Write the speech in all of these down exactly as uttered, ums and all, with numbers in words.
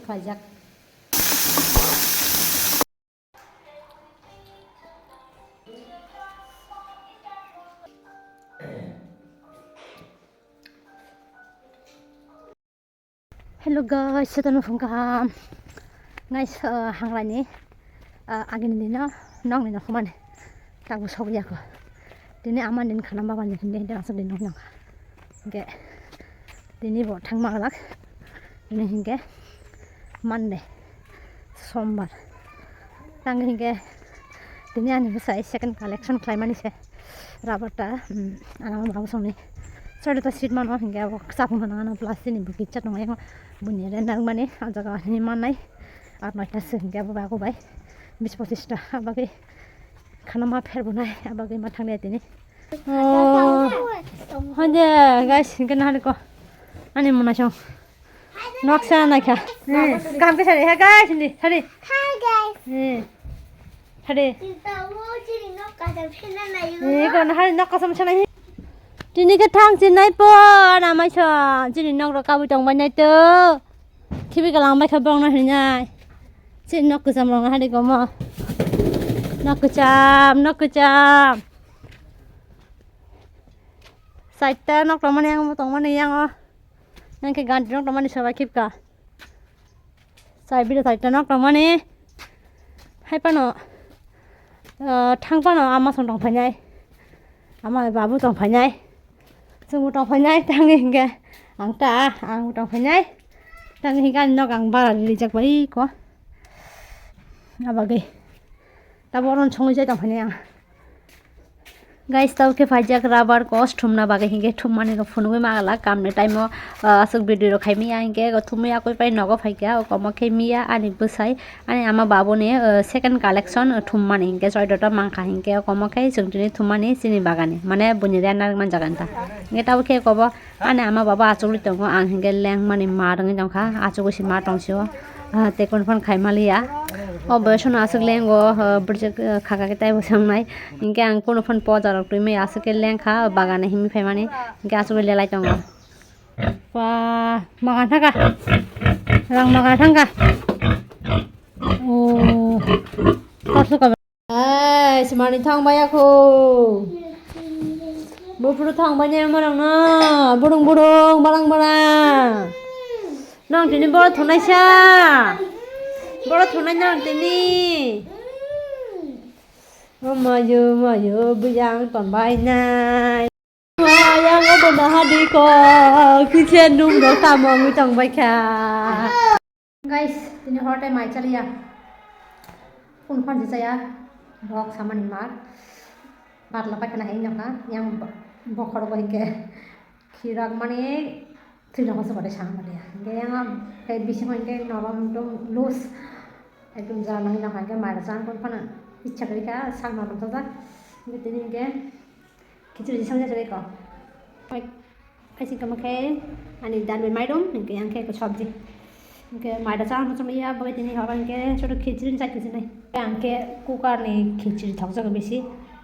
Khlaijak. Hello guys, jotono phung kaham. Guys, uh, hanglani, uh, agini dino nokni nokho mani tabuk sogwi ya kho. Tini ama nin khana baba ni hindi hindi aswk di nok nokha. Hingke tini bo thangma glak. Ini hingke Monday, Sombar. Tang hingke tini ani bwsai second collection khlaimani se. Rubber ta, um, ang ama babu songni. Sori ta seat mano hingke abo chapung nang ano plastic ni buki chat nang yang buni re nang mani a jaga ni manai. Ar noita se hingke abo bago bai bis pochis ta abagwi khana ma pher bunai abagwi ma thang tini. Oh, honde guys, hingke nahari ko ani muna song. Noksa naikha. Hmm, kaham khe sari ha guys, hindi, sari. Hi guys. Hmm. Sari. Kita wo chini nok kasam sena na yu. Eh, ko nahari nok kasam sena hi. Tini khe thang chinai po, ana mai so, chini nok rok kabui tong bai nai to. Khibi kalang bai kha bong na hinai. Chini nok kasam rong hari ko mo. Nok kasam, nok kasam. Saita nok tong mani yang tong mani yang o. Yang khe ganti nok tong mani sobai khibka. Chai bida chai ta nok tong mani. Hai pano, ah, thang pano ama song tong phainai. Ama babu tong phainai. Chwngbo tong phainai, tangwi hingke ang ta, ang tong phainai. Tangwi hingke ani nok ang bara rijak bai ko. Abagwi. Tabo oron songwi jai tong phainai ang. Guys, tau khe phaijak rubber kos thumna bagwi, hinkhe thummani rok phunugwi ma glak, kamni time o, ah, aswk video rok khaimaya, hinkhe thumwi akoi pai nogo phaikha, o komo khe miya ani bwsai, ani ama babuni, ah, second collection, ah, thummani, hinkhe joy dota mankha, hinkhe o komo khe chwng tini thummani chini bagani, mane buini renda rwkmani jaga nta. Hinkhe tabo khe kobo ani ama baba achugwi tongo, ang hinkhe lengmani ma rwngwi tongkha, achugwi se ma tongsio. Ah, tei kunu phano khai maliya. O boyosno aswk lengo, ah, bwrwjak, ah, khaka khe tei bo se wngnai. Hinkhe ang kunu phano poda rok twi maya aswk khe lengkha, bagana himwi phaimani. Hinkhe aswk lelai tongo. Ba, magan thangkha. Rang magan thangkha. Oh. Ai, semani thang baya kho. Bufuru thang baya marang na. Burung burung, barang barang. Nang tini boro thunai sa. Boro thunai nang tini. O mayo, mayo, buyang ton bai nai. Yang obo naha di ko, kisa nung rok tamo wngwi tong bai kha. Guys, tini hor tei mai chaliya. Phone phone je chaya, rok samani mar. Batla paikha na hai nokha, yang bo-, bokhorok bai khe khirak mani thwi rok se bade sang bade. Hingke yang am, tei bising hingke norom dum loose. Ekdom jala nangwi nokha, hingke mai rok chan phone phone ichha kari kha, sak norom sajak. Hingke tini hingke Khichiri jisong jajak eko. Kaisi kama khe ani dal bai mairum, hingke yang khe eko sabji. Hingke maida chana muchung ya, bagwi tini horo hingke choto khichiri ni chai khichiri nai. Ang khe cooker ni khichiri thokjak bisi,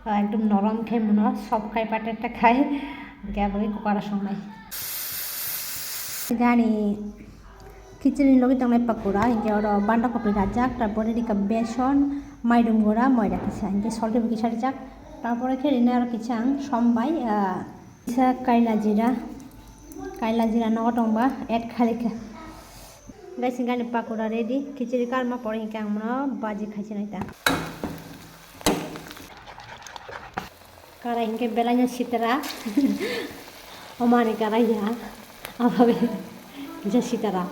ah, ekdom norom khe muno, soft khai, pata ta khai. Hingke bagwi cooker o songnai. Gani Khichiri ni logi tongnai pakora, hingke oro banda kopi rajak, tarpore rika beson, maidum gora, moida kisa, hingke solti bo kisa rijak, tarpore khe rina aro kisa ang som bai, ah, kisa kaila jira, kaila jira nogo tongba add khalikha. Guys, hingke ani pakora ready, khichiri karma pore hingke ang mono baji khaisi naita. Karai hingke belaino sitara. Omani karai ya. Ababe kisa sitara.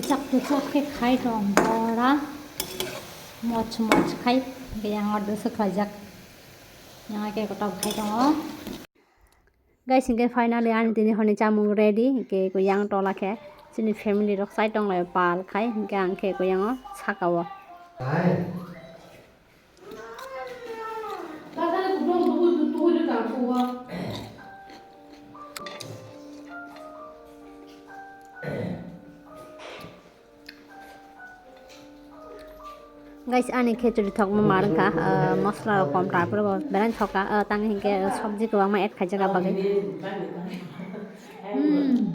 Chak to chak khe khai tong bora. Moch moch khai. Hingke yang order se khlaijak. Yang ke kotor khai tongo. Guys, hingke finally ani tini honi chamung ready. Hingke ko yang tola khe chini family rok sai tong lai pal khai. Hingke ang khe ko yango saka o. Guys, ani khichiri thokma mar wngkha, ah, mosla rok kom, tarpore bo belai thokha, ah, tang hinkhe sabji kwbangma add khaijak ah bagwi. Hmm.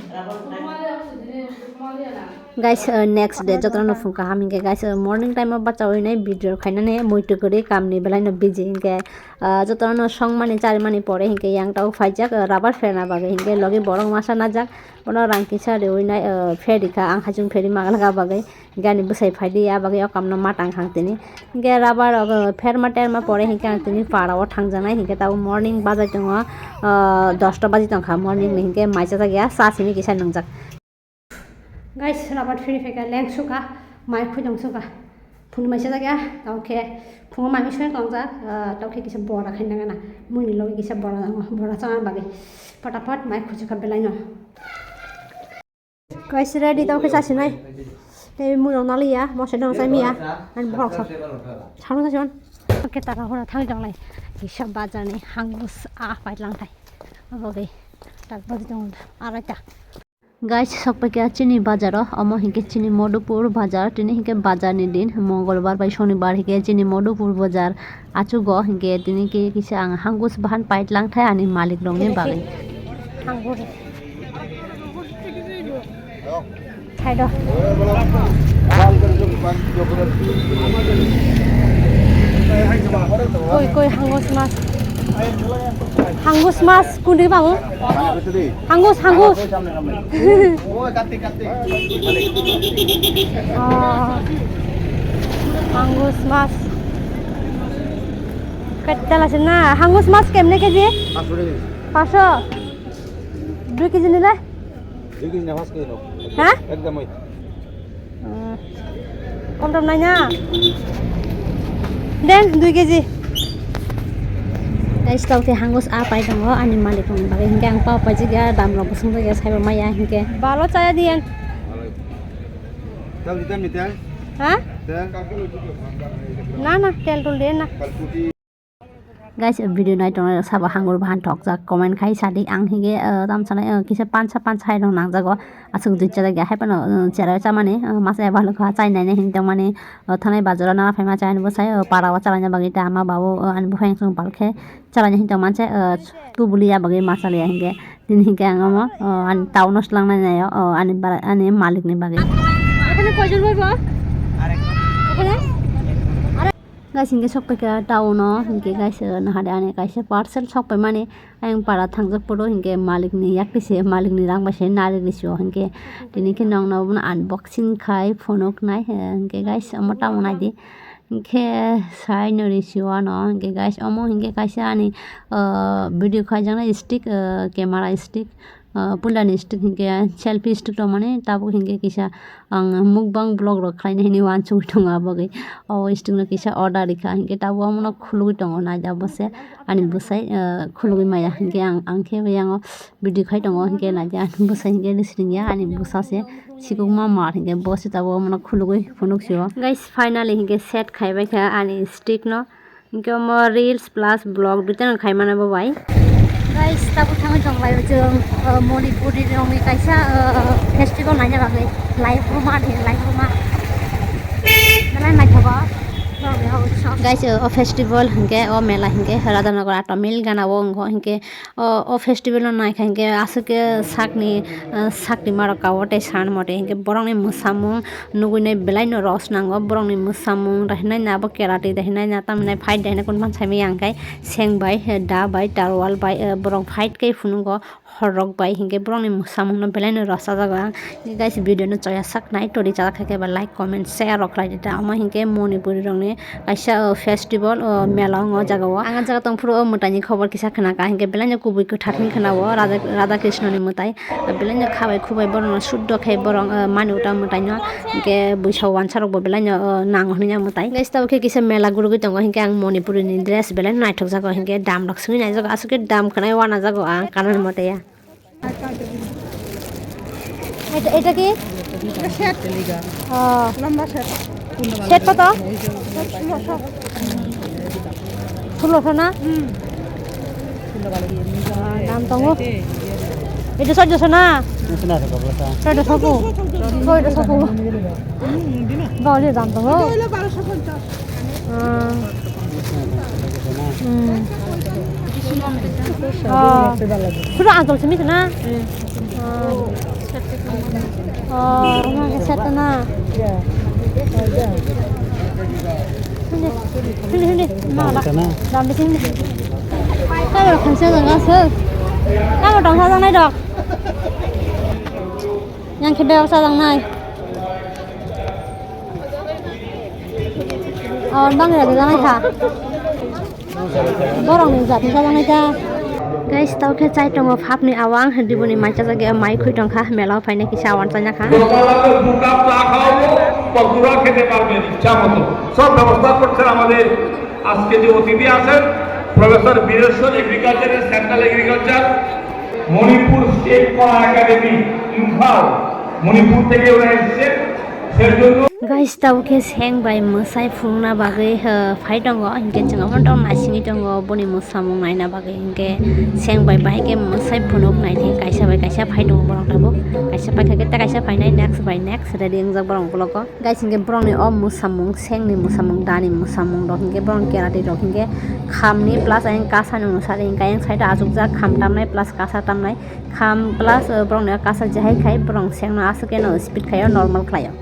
Guys, uh, next day jotono phung kaham hinkhe guys, uh, morning time o bachawi nai video khainani muitu kwrwi kamni belai no busy hinkhe, uh, jotono songmani charimani pore hinkhe yang tau phaijak, uh, rubber pherna bagwi hinkhe logi borok masa najak bono rang kisa riwi nai, uh, pherikha ang hachung pheri magalga bagwi hinkhe ani bwsai phaidi ya bagwi o kamno matang khang tini hinkhe rubber rok, uh, pherma terma pore hinkhe ang tini para o thangjaknai hinkhe tabuk morning bajai tongo, uh, dosta baji tongkha morning ni hinkhe maisa jakya cha simi kisa nwngjak. Guys, rabar phiri phaikha leng sukha, mai khujong sukha. Phunumai sajak ya, tao khe phungo mai misoi tongjak, ah, tao khe kisa bora khaina gana. Muni logi kisa bora, bora chana bagwi. Patapot mai khujukha belai no. Guys, ready tao khe chasinai. Tei mui rok naliya, mosai dong chai miya. Ani borok sa. Sanu sa chon. Oke, tara hora thang jonglai. Kisa bazar ni hangus a pai lang thai. Abogi. Tak bagi tong arai ta. Guys, sokphaikha chini bazaro, omo hinkhe chini Madhupur bazar, tini hinkhe bazarni din, Mongolbar bai Shonibar hinkhe chini Madhupur bazar achugo, hinkhe tini khe kisa ang hangus bahan paitlang thai ani malik rokni bagwi. Hangus. Thaido. Koi, koi, hangus mas. Hangus mas kundi bang? Hangus, hangus. Oh. Hangus mas. Katta lase na? Hangus mas kemne keji? Paso. Paso. Dui keji nile? Dui keji na paso keji no? Ha? Ekdam oi. Hmm. Kom tom nai na. Den dui keji. Guys, tao khe hangus a pai tongo ani malik rokni bagwi hinkhe ang pao paijak ya dam rok bwswng jak ya saibo maya hinkhe. Balo chaya diyan. Tel ditan ni tel? Ha? Tel. Na na tel tul diyan na. Guys, video nai tongnai rok sabo hangur bahan thokjak comment khai sadi ang hinkhe, uh, tam sanai, uh, kisa pansa pansa hai rok nangjago aswk dui chajak ya hai phano, uh, chera chamani, uh, masa ya balo kha chai nai nai hin tongmani, uh, thanai bazaro nana phaima chai ani bwsai, uh, para o chalaina bagwi ta ama babu, uh, ani buphang song pal khe chalaina hin tongmani se, uh, tubuli ya bagwi ma chaliya hinkhe tini hinkhe ang omo, uh, ani town o swlangnai nai o, uh, ani bara ani malik ni bagwi. এখানে কয়জন বইবো? এখানে? Guys, hinkhe sokphaikha town o, hinkhe guys, uh, nahade ani kaisa parcel sokphaimani, ayang para thangjak photo, hinkhe malikni yakti se, malikni rang bai se narikni sio, hinkhe tini khe nokno bono unboxing khai phunuknai, uh, hinkhe guys, omo tamo naidi, hinkhe sai nori sio ano, hinkhe guys, omo hinkhe kaisa ani, uh, video khaijaknai stick, uh, camera stick, ah, puila ni stick hinkhe selfie stick rok mane tabuk hinkhe kisa ang mukbang vlog rok khlaina hinwi uansugwi tongo aboni. O stick no kisa order rikha hinkhe tabuk omono khulugwi tongo naida bose ani bwsai, ah, khulugwi maya hinkhe ang, ang khe yango video khai tongo hinkhe naida ani bwsai hinkhe sringya ani bwsa se sikukma mar hinkhe bo se tabuk omono khulugwi phunuk sio. Guys, finally hinkhe set khaibai kha ani stick no. Hinkhe omo reels plus vlog duita no khaimano bo bai. Guys, tabuk thangwi tonglaio chwng, uh, Manipuri rokni kaisa, uh, festival naina bagwi. Live ruma de, live ruma. Belai naithogo. Guys, uh, o festival hinkhe, o mela hinkhe Radhanagar Atta Mill gana o wngkho hinkhe, o, o festival no naikha hinkhe aswk khe sakni, uh, sakni marok kao tei san mote hinkhe borokni mwsamung nugui nai belai no ros nango, borokni mwsamung da hinai na abo karate da hinai na tamhinai fight da hinai kunu phan saimaya hinkhe seng bai, da bai, tarwal bai, eh, borok fight khe phunugo hor rok bai hinkhe borokni mwsamung no belai no ros chajago ang. Guys, video no choya sak nai tori chajak khe ba like, comment, share rok khlai di ta. Omo hinkhe Manipuri rokni kaisa, uh, festival, uh, mela wngo o jaga o. Ang o jaga tong phuru o mwtai ni khobor kisa khna kha hinkhe belai no kubui kwthar hin khna o Radha, Radha Krishna ni mwtai. Belai no khabai khubai borok no suddo khe borok, uh, mani uta mwtai no hinkhe buisa wansa rok bo belai no, uh, nango hinui ya mwtai. Guys, tabuk khe kisa mela gurugui tongo hinkhe ang Manipuri ni dress belai no naithok jago hinkhe dam rok swngwi nai jago aswk khe dam khwnai wana jago ang kanani mote ya. এটা, এটা কি? এটা সেট। ও। লম্বা set. Set কত? সেট ষোলোশো। ষোলোশো না? হুম। আহ, দাম তো গো। এটা চোদ্দশো না? চোদ্দশো কো? চোদ্দশো কো? হুম, দিন। বাবা, দাম তো গো। এটা হলো বারোশো পঞ্চাশ। আহ, হুম। আহ, শুধু আঁচল ছিমিস না? হুম। আহ, Oh, ma ke set na. Hindi, hindi, hindi. Ma, ba. Dam bisi hindi. Tamo khangsa jang asuk. Tamo tongsa jang nai dok. Yang khe bebak sa jang nai. Oh, bang ya jang nai kha. Borokni jat ni sajak nai ta. Guys, tao khe chai tongo phapni awang, diboni mai chajak ya, mai khui tong kha, mela o phainai kisa awan chai na kha. দোকানে দু কাপ চা খাওয়াবো, পকোড়া খেতে পারবেন ইচ্ছা মতো। সব ব্যবস্থা করছেন আমাদের আজকে যে অতিথি আছেন, প্রফেসর বীরেশ্বর, এগ্রিকালচারের সেন্ট্রাল এগ্রিকালচার, মণিপুর স্টেট কলা একাডেমি, ইম্ফাল, মণিপুর থেকে ওরা এসেছেন। Guys, tao khe seng bai mwsai phunukna bagwi, uh, phai tongo, hinkhe chwng abono tong naisingwi tongo boni mwsamung naina bagwi, hinkhe seng bai bahai khe mwsai phunuk naidi kaisa bai kaisa phai tongo borok tabuk, kaisa paikha khe tei kaisa phainai next bai next ready wngjak borok ukologo. Guys, hinkhe borokni o mwsamung, sengni mwsamung, dani mwsamung rok hinkhe borokni karate rok hinkhe khamni plus ayang kasani unsari hinkhe ayang side o achukjak kham tamnai plus kasa tamnai. Kham plus, uh, borokni o kasa jahai khai borok sengno aswk khe no speed khai o normal khlai o.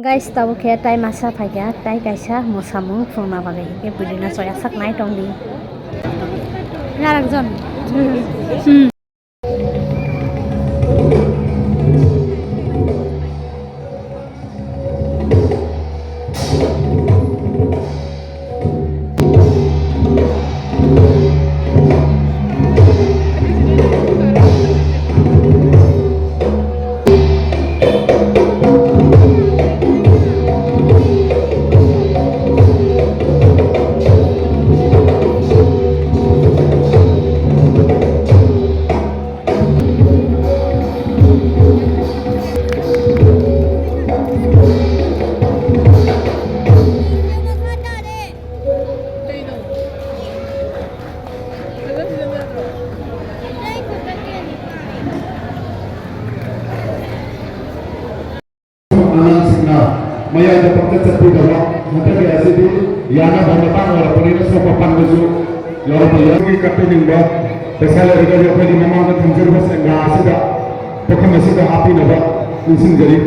Guys, tabuk khe tai masa phaikha, tai kaisa mwsamung phunukna bagwi, hinkhe bwdino choya sak nai tongdi. Narakjon. Hmm. Anang singna, maya da pakta chakri dama, mata bi asidi, yana bhama tang wala pari na sopa pan besu, yoro pa yoro ki katte ningba, pesala rega yo kali mama na thamjir bas enga asida, pakha mesida api naba, insing jari.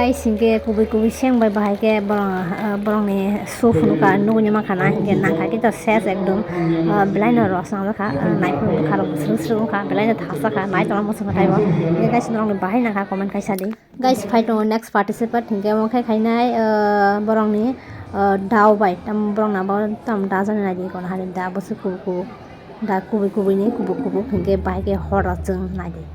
Guys, hinkhe kubui kubui seng bai bahai khe borok, ah, borokni show phunukha, nugui mankha na, hinkhe nangkha khe to ses ekdom, ah, belai no rwchapjak kha, ah, naiphuru bwkha rok swrwk swrwk wngkha, belai no thasa kha, nai tongna muchungkha taibo. Hinkhe guys, norokni bahai nangkha comment kaisa di. Guys, phai tongo next participant, hinkhe omo khe khainai, ah, borokni, ah, dao bai, tam borok na bo tam da jani nai di kono hari da bo se kubui kubui. Da kubui kubui ni kubuk kubuk hinkhe bahai khe hor rok chwng nai di.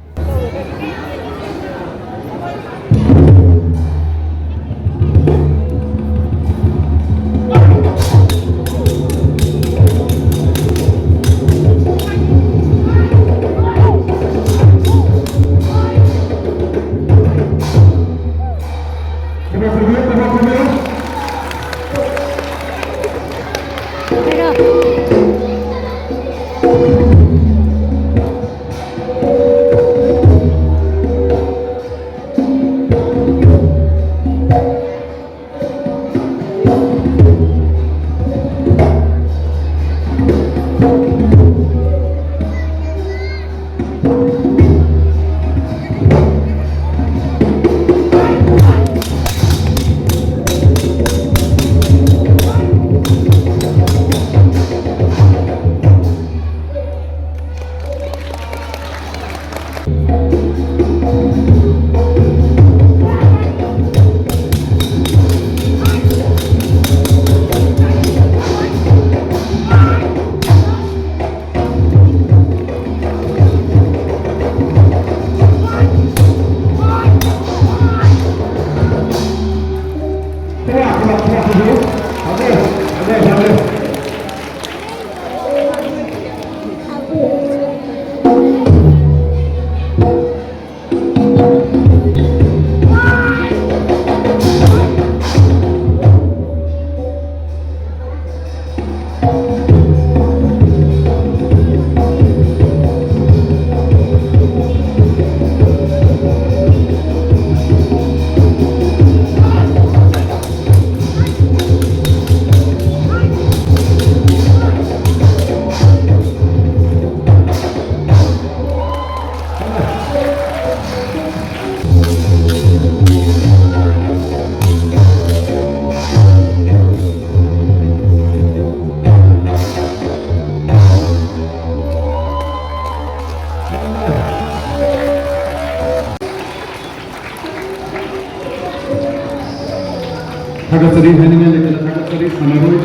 Thakasari, haini mele kela thakasari sanaroi,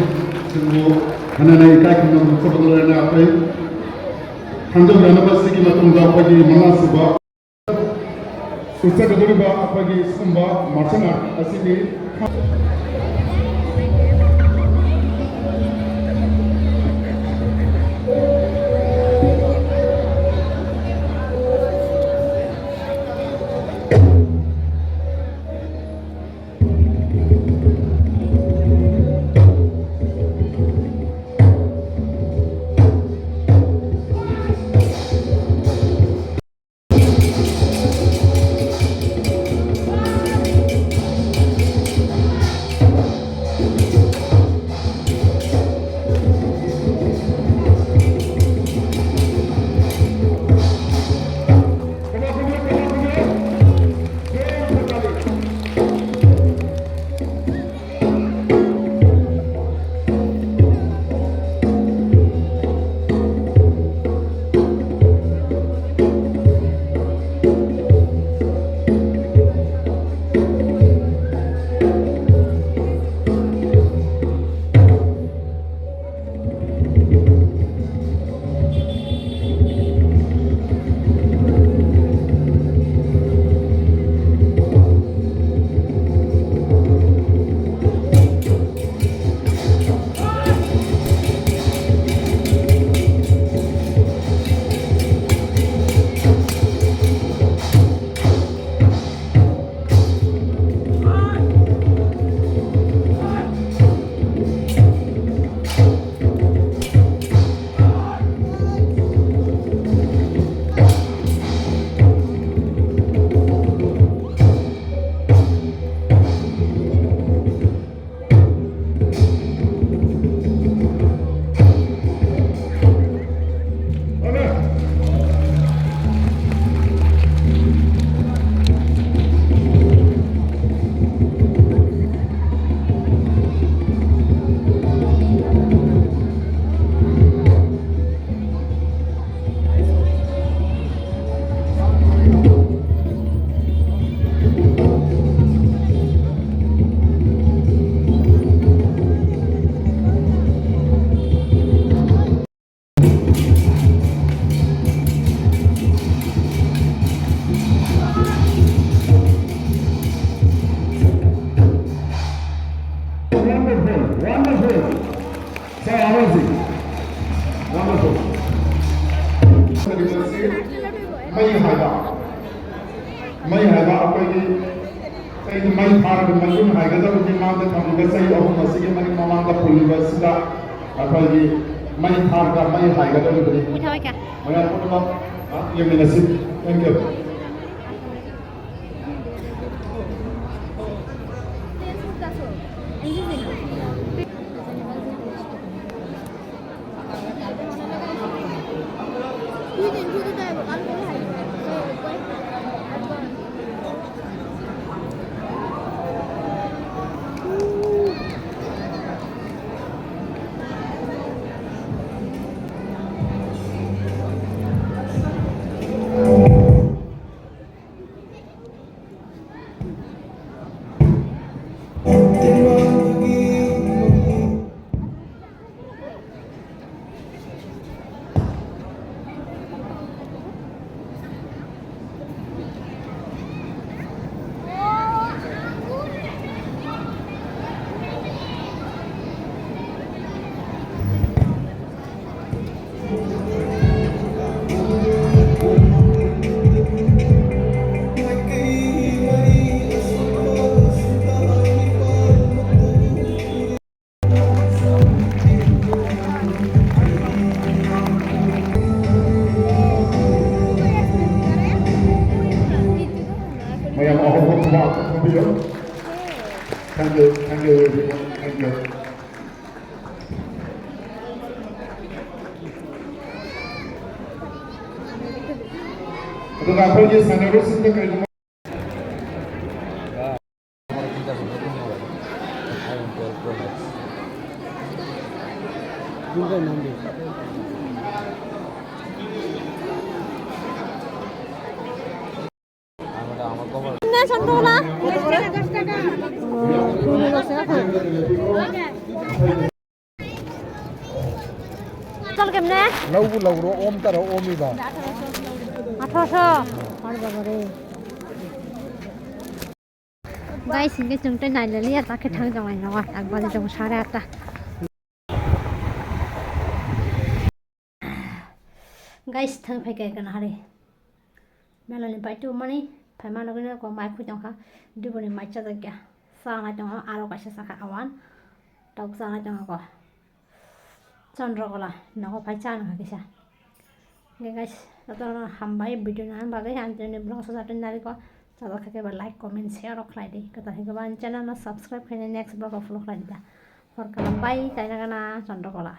swngo hananai kaikhamno mokol rwna apai. Hanjak rana ba sigi matong da apagi mana suba. Usa kadori ba apagi sumba marchana asini. Mai haiba. Mai haiba akwai di. Sai di mai thar di mai yun haiga da di ma da thang da sai ahum ma sai mani ma ma da puli ba sida. Akwai di mai thar da mai haiga da di. Mai apa nama? Ah, yang minasib. Thank you. Thank you, thank you everyone, thank you. Ito ka, pwede sa na, Rosita, kayo. Chol kemne? Laubu lauro om taro omi ba. Athroso. Har baba re. Guys, hingke chwng tei nailaliya ta khe thang jong lai nogo. Takbari jong sare atta. Guys, thang phai khe kana hari. Melani bai tu mani phai mano gini ko mai khui tong kha. Diboni mai chajak ya. Sa nai tong aro kaisa sakha awan. Tok sa nai tong ko. Chandrakala nogo phai chana kha kisa. Hingke guys, jotono hambai video nana bagwi, ang tini vlog sajak tini narikgo, sajak kha khe ba like, comment, share rok khlai di. Kwtal hingke ba ani channel no subscribe khaina next vlog o follow khlai di da. Hor kaham bai, chaina gana Chandrakala.